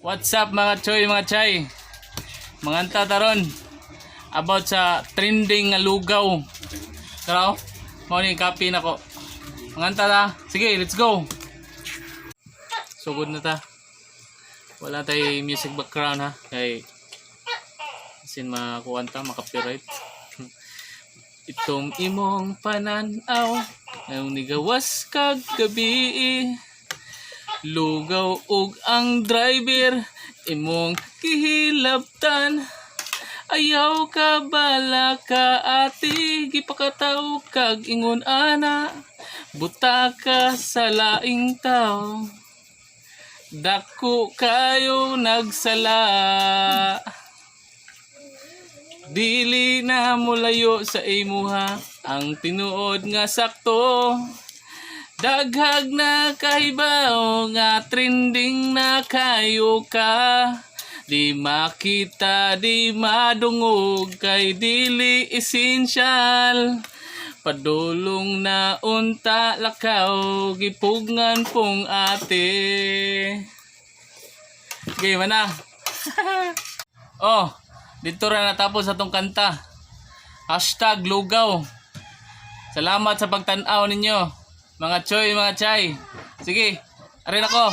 What's up, mga choy, mga chay? Manganta ta ron about sa trending nga lugaw. Tara, oh. Mao ni copy nako. Manganta ta. Sige, let's go. Sugod na ta. Wala tay music background ha. Kay sin makuan ta, maka-copyright. Itong imong pananaw ngayong nigawas kag gabi, lugaw ug ang driver imong gihilabtan. Ayaw ka bala ka, ate, gipakataw kag ingon ana, buta ka sa laing tao. Dako kayo nagsala. Dili na molayo sa imuha ang tinuod nga sakto. Daghag na kahibaw nga trending na kayo ka. Di makita, di madungog kay dili essential. Padulong na unta, lakaw, gipugngan pong ate. Okay, mana? Oh, dito ra natapos atong kanta. #lugaw. Salamat sa pagtan-aw ninyo, mga choy, mga chay. Sige, arin ako.